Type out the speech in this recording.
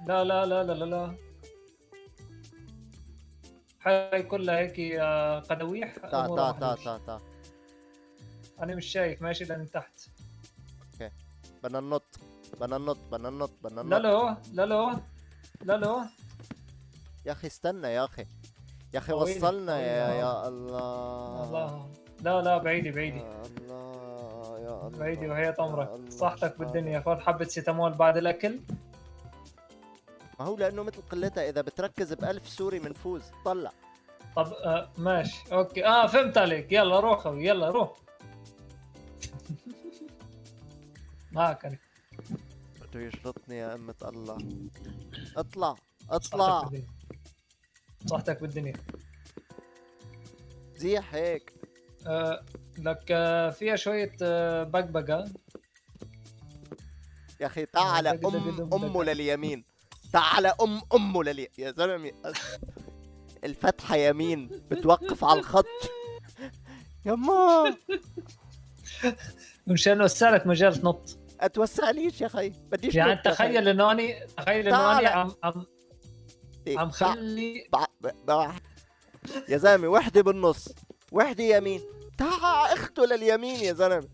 لا لا لا لا لا لا، هاي كلها هيك قدويح. تعال تعال تعال تعال تعال، انا مش شايف ماشي لان تحت. okay بدنا ننط بدنا ننط بدنا ننط بدنا ننط. لا لا لا لا لا لا يا اخي استنى يا اخي، يا اخي وصلنا يا الله. الله لا لا بعيدي بعيدي. يا الله يا الله بعيدي وهي عمرك صحتك بالدنيا. خذ حبة سيتامول بعد الاكل. ما هو لانه مثل قلتها اذا بتركز ب1000 سوري منفوز. طلع. طب ماشي okay فهمت عليك. يلا روح خوي، يلا روح. معك انا. بده يشرطني يا أمة الله. اطلع اطلع. صحتك بالدنيا. زيح هيك. لك فيها شوية بقبقة. يا أخي تعال أمه لليمين، تعال أمه لليمين يا زلمة. الفتحة يمين بتوقف على الخط. يما مشان اوسع لك مجال تنط. اتوسع ليش يا اخي؟ بديش يعني تخيل انه اني، تخيل انه اني عم خلي يا زلمة وحده بالنص وحده يمين. تعا اخته لليمين يا زلمة.